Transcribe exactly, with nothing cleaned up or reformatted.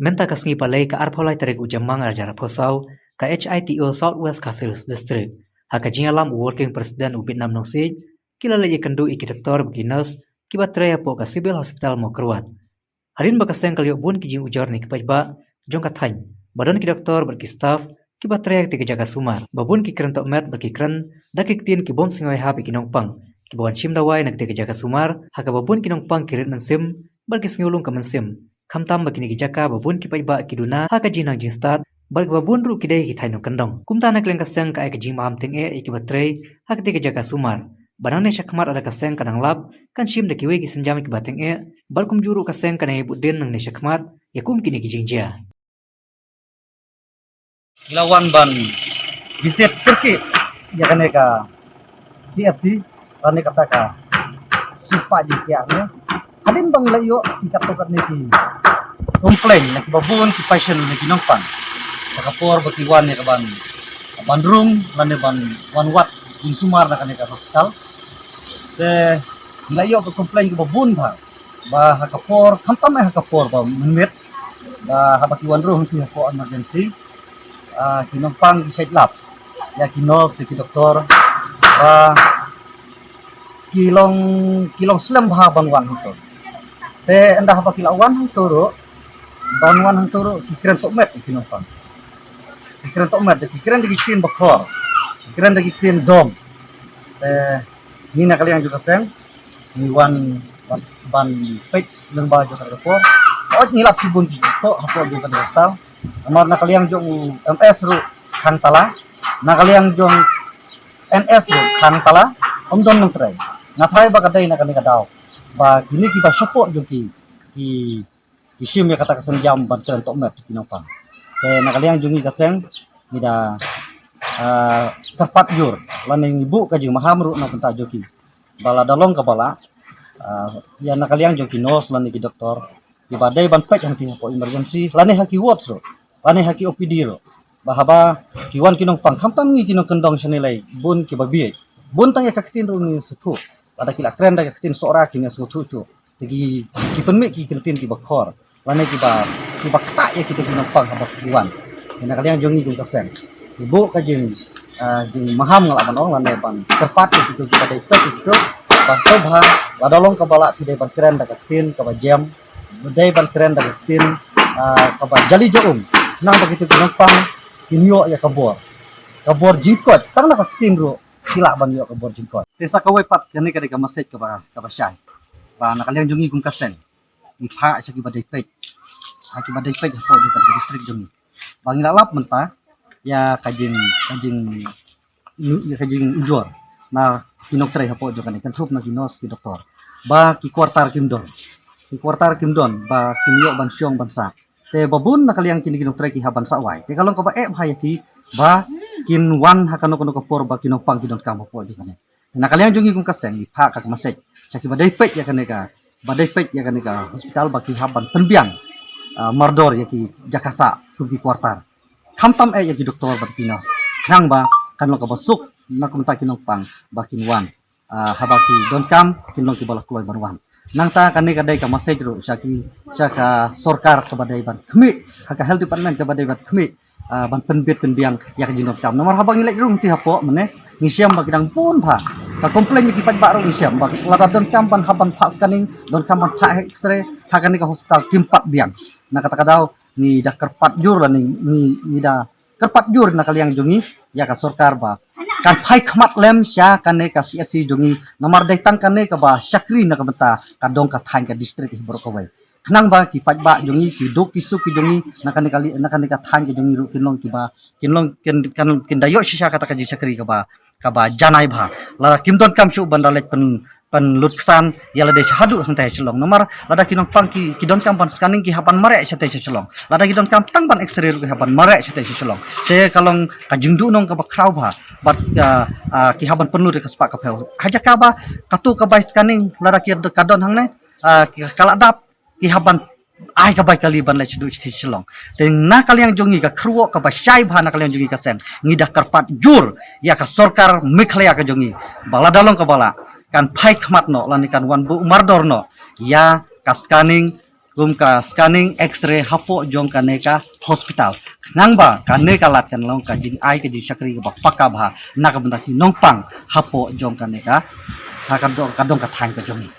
Mynta ka sngi Palei ka arphew lai tarik u Jymmang arhajar arphew saw, ka H I T O South West Khasi Hills District, ha ka jingïalam u Working President u Bitnam Nongsiej, ki la leit ïakynduh ïa ki doktor bad ki nurse kiba trei hapoh ka Civil Hospital Mawkyrwat. Hadien ba ka seng ka la ïoh bun ki jingujor na ki paidbah jong ka thaiñ ba don ki doktor bad ki staff kiba trei ha katei ka jaka sumar, ba bun ki kren tohmet bad ki kren da ki ktien ki bym sngewhap ïa ki nongpang kiba wan shim dawai na katei ka jaka sumar, ha kaba bun ki nongpang ki rit mynsiem bad ki sngewlung ka mynsiem, khamtam ba kine ki jaka ba bun ki paidbah ki duna ha ka jingnang jingstad bad kaba bun ruh ki dei ki thaiñ nongkyndong. Kumta na ka liang ka seng ka ai ka jingmaham tyngeh ïa kiba trei ha katei ka jaka sumar, ba nangne shakhmat lada ka seng ka nang lap kan shim da kiwei ki sienjam kiba tyngeh, bad kumjuh ruh ka seng ka nang ïa bud dien nangne shakhmat ïa kum kine ki jingjia. Ngi la wan ban visit kyrkieh ïa kane ka C H C, kane kata ka shispah jingpyni. Hadien ba ngi la ïoh ki katto katne ki complain na kiba bun ki patient na ki nongpang, ha ka por ba ki wan ïa ka ban, ban rung lane ban wan wad jingsumar na kane ka hospital. Te ngi la ïoh ka complain kiba bun bha, ba ha ka por, khamtam eh ha ka por ba mynmiet, ba haba ki wan rung hangtei hapoh emergency, ah, ki nongpang ki shait lap ïa ki nurse, ïa ki doktor, ba ki long, ki long slem bha ban wan hangto. Te ynda haba ki la wan hangto ruh, ban wan hangto ruh ki kren tohmet ïa ki nongpang. Ki kren tohmet, ki kren da ki ktien bakhraw, ki kren da ki ktien dom. Te ngi na ka liang jong ka seng ngi wan, wan ban peit lyngba jong kata ka por. Ot ngi lap shibun ki jingthoh hapoh jong kata ka hospital. Namar na ka liang jong u M S ruh khang tala, na ka liang jong N S ruh khang tala, ym don nongtrei. Nga tharai ba ka dei na kane ka daw ba kine kiba shapoh jong ki, ki, ki shim ïa kata ka sienjam ban kren tohmet ki nongpang. Te na ka liang jong ngi ka seng ngi da, ah, kyrpad jur lane ngi buh ka jingmaham ruh na ka bynta jong ki, ba lada long kaba lah, ah, ïa na ka liang jong ki nurse lane ki doktor kiba dei ban peit hangtei hapoh emergency lane ha ki ward ruh lane ha ki O P D ruh, ba haba ki wan ki nongpang, khamtam ngi ki nongkyndong shane lei, bun kiba bieit, bun tang ïa ka ktien ruh ngi sngewthuh. Lada ki la kren da ka ktien Sohra ki ngi sngewthuh shuh. Te ki, ki pynmih ki ktien kiba khor lane kiba, kiba ktah ïa kita ki nongpang haba ki wan. Te na ka liang jong ngi kum ka seng, ngi buh ka jing, ah, jingmaham, nga lah ban ong, lane ban kyrpad ïa kita kiba dei peit ïa kita, ba sngewbha lada long kaba lah, phi dei ban kren da ka ktien kaba jem, dei ban kren da ka ktien, ah, kaba jali jaum, khnang ba kita ki nongpang kin ïoh ïa ka bor, ka bor jingkoit. Tang na ka ktien ruh ki lah ban ïoh ka bor jingkoit. Te sa kawei pat, kane ka dei ka message kaba, kaba shai, ba na ka liang jong ngi kum ka seng, ngi phah sha kiba dei peit, ha kiba dei peit hapoh jong ka district jong ngi, ba ngi la lap mynta ïa ka jing, ka jing, ïa ka jingujor na ki nongtrei hapoh jong kane, kynthup na ki nurse, ki doktor, ba ki quarter kim don, ki quarter kim don ba kin ïoh ban shong ban sah. Te ba bun na ka liang kine ki nongtrei ki hap ban sah wai. Te ka long kaba eh bha ïa ki ba kin wan ha kano kano ka por ba ki nongpang ki donkam hapoh jong kane. Te na ka liang jong ngi kum ka seng, ngi phah ka message sha kiba dei peit ïa kane ka, ba dei peit ïa kane ka hospital, ba ki hap ban pynbiang, ah, mardor ïa ki jaka sah kum ki quarter, khamtam eh ïa ki doktor bad ki nurse, khnang ba kan long kaba suk na ka bynta ki nongpang ba kin wan, ah, haba ki donkam kin long kiba la kloi ban wan. Nangta kane ka dei ka message ruh sha ki, sha ka sorkar kaba dei ban khmih, ha ka health department kaba dei ban khmih, ah, ban pynbit pynbiang ïa ka jingdonkam. Namar haba ngi leit rung hangtei hapoh mynne, ngi shem ba ki dang bun bha ka complain ïa ki paidbah ruh, ngi shem ba lada donkam ban hap ban phah scanning, donkam ban phah X-ray ha kane ka hospital, kim pat biang. Na kata ka daw ngi da kyrpad jur lane ngi, ngi da kyrpad jur na ka liang jong ngi ïa ka sorkar ba kan phai khmat lem sha kane ka C H C jong ngi, namar dei tang kane kaba shakri na ka bynta ka dong ka thaiñ ka district hi baroh kawei, khnang ba ki paidbah jong ngi, ki duk ki suk ki jong ngi na kane ka li-, na kane ka thaiñ ka jong ngi ruh kin long kiba, kin long kin, kan, kin da ïoh shisha kata ka jingshakri kaba, kaba janai bha. Lada kim donkam shuh ban da leit pyn, pynlut ksan ïa lade shahaduh shatei sha Shillong. Namar lada ki nongpang ki, ki donkam ban scanning, ki hap ban mareh shatei sha Shillong. Lada ki donkam tang ban X-ray ruh ki hap ban mareh shatei sha Shillong. Te ka long ka jingduhnong kaba khraw bha. Bad, ah, ah, ki hap ban pynlut ïa ka spah ka phew. Ha jaka ba kato ka bai scanning, lada ki, ka don hangne, ah, ki, ka la dap, ki hap ban ai ka bai kali ban leit shaduh shatei sha Shillong. Te na ka liang jong ngi, ka kyrwoh kaba shai bha na ka liang jong ngi ka seng, ngi da kyrpad jur ïa ka sorkar Meghalaya ka jong ngi ba lada long kaba lah, kan phai khmat noh lane kan wan buh mardor noh ïa ka scanning kum ka scanning, X-ray hapoh jong kane ka hospital. Nangba kane ka lad kan long ka jingai ka jingshakri kaba paka bha na ka bynta ki nongpang hapoh jong kane ka, ha ka dong ka dong ka thaiñ ka jong ngi.